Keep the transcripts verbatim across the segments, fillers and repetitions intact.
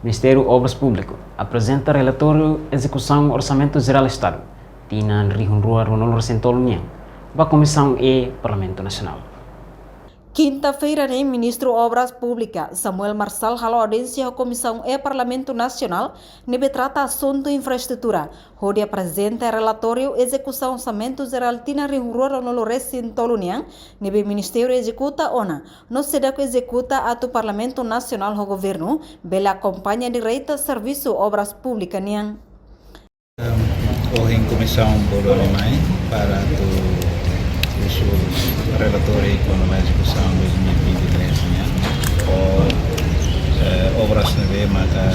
Ministériu Obras Públikas aprezenta relatóriu ezekusaun Orsamentu Jerál Estadu tinan rihun rua ruanulu resin tolu nian ba Komisaun E Parlamentu Nasionál. Kinta-feira ne'e, Ministru Obras Públikas, Samuel Marçal, halo audiénsia ho Komisaun E Parlamentu Nasionál ne'ebé trata asuntu infraestrutura, hodi aprezenta relatóriu ezekusaun Orsamentu Jerál tinan rihun rua ruanulu resin tolu nian, ne'ebé Ministériu ezekuta ona, no SEDACO ezekuta, atu Parlamentu Nasionál ho Governu bele akompaña direta servisu Obras Públikas nian. Em, ohin komisaun bolu ami mai para atu husu relatóriu kona-ba ezekusaun dois mil e vinte e três nian. Ho, eh, obras ne'ebé maka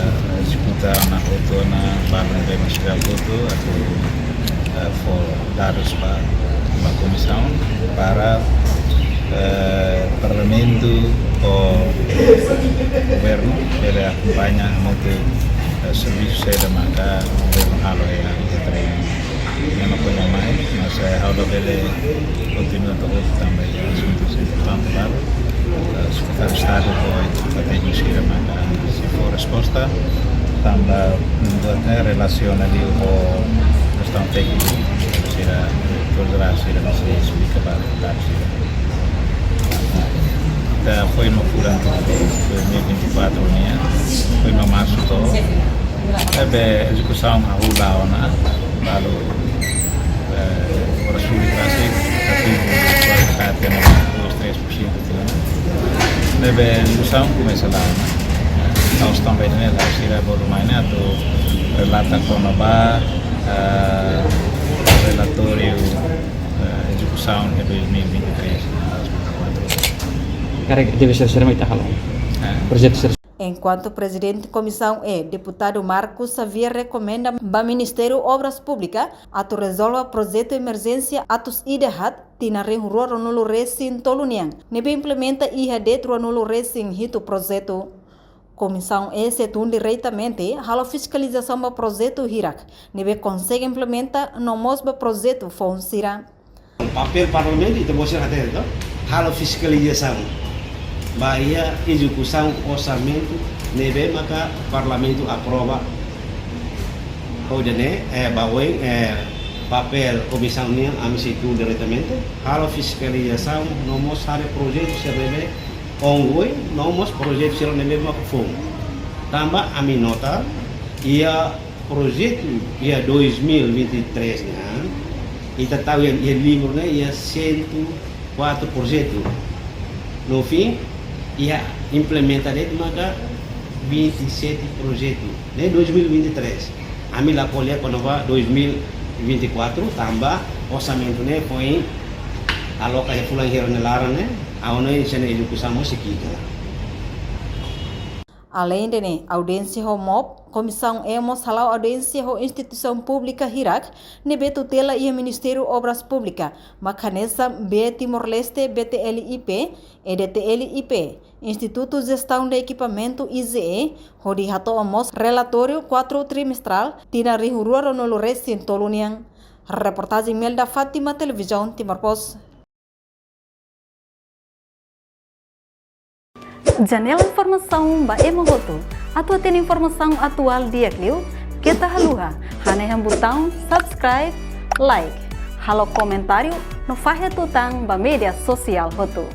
ezekuta ona hotu, ona balu ne'ebé maka sira hotu, atu, eh, fó dadus ba, ba komisaun para, eh, Parlamentu ho Governu bele akompaña hamutuk, eh, servisu saida maka Governu halo iha, iha terrenu. Ne'e mak ohin mai, mas, eh, ha'u labele kontinua to'o hotu tanba iha asuntu importante balu. Eh, Sekretáriu Estadu ho ekipa tékniku sira maka sei fó resposta tanba, mm, buat ne'e relasiona liu ho kestaun tékniku. Sira, tuir sira, sira mós sei esplika ba, ba sira. Ita foin ba fulan dois mil e vinte e quatro nian, foin ba marsu to'o, ne'ebé ezekusaun hahú la'o ona, balu, eh, oras hulu rasik, tapi kualidade ne'e dois, três por cento tiha ona. Ne'ebé ezekusaun komesa la'o ona. Entaun, tanba ne'e, la sira bolu mai ne'e atu relata kona-ba, eh, relatóriu, eh, ezekusaun iha dois mil e vinte e três, dois mil e vinte e quatro. Karik, deve ser será mai tahalo. Eh? Projetu ser Enkuantu Prezidente Komisaun E, Deputadu Marcos Xavier, rekomenda ba Ministériu Obras Públikas atu rezolve projetu emerjénsia atus ida haat tinan rihun rua ruanulu resin tolu nian, ne'ebé implementa iha de'it ruanulu resin hitu projetu. Komisaun E sei tun diretamente halo fiskalizasaun ba projetu hirak ne'ebé konsege implementa no mós ba projetu foun sira. Papél Parlamentu, ita-boot sira hatene, to? Halo fiskalizasaun ba iha ezekusaun orsamentu ne'ebé maka Parlamentu aprova. Hodi nune'e, eh, ba oin, eh, papél komisaun nian, ami sei tun diretamente halo fiskalizasaun no mós haree projetu sira ne'ebé ongoing, no mós projetu sira ne'ebé mak foun. Tanba ami nota, iha projetu iha dois mil e vinte e três nian, ita tau iha, iha livru ne'e iha cento e quatro projetu. No fim, iha implementa de'it maka vinte e sete projetu. Ne'e dois mil e vinte e três. Ami la ko'alia kona-ba dois mil e vinte e quatro, tanba orsamentu ne'e foin aloka iha fulan hira nia laran ne'e, ha'u hanoin sira-nia ezekusaun mós sei ki'ik. Aleinde ne'e, audiénsia ho MOP, Komisaun E mós hala'o audiénsia ho instituisaun públika hirak ne'ebé tutela iha Ministériu Obras Públikas, mak hanesan B Timor-Leste, B T L I P, E D T L I P, Institutu Jestaun de Ekipamentu, I J E, hodi hato'o mós relatóriu kuadru trimestrál tinan rihun rua ruanulu resin tolu nian. Reportajen Melda Fátima, Televizaun Timor Post. Janela informasaun ba ema hotu. Atu hatene informasaun atuál di'ak liu, keta haluha hanehan butaun subscribe, like, halo komentáriu no fahe tutan ba média sosiál hotu.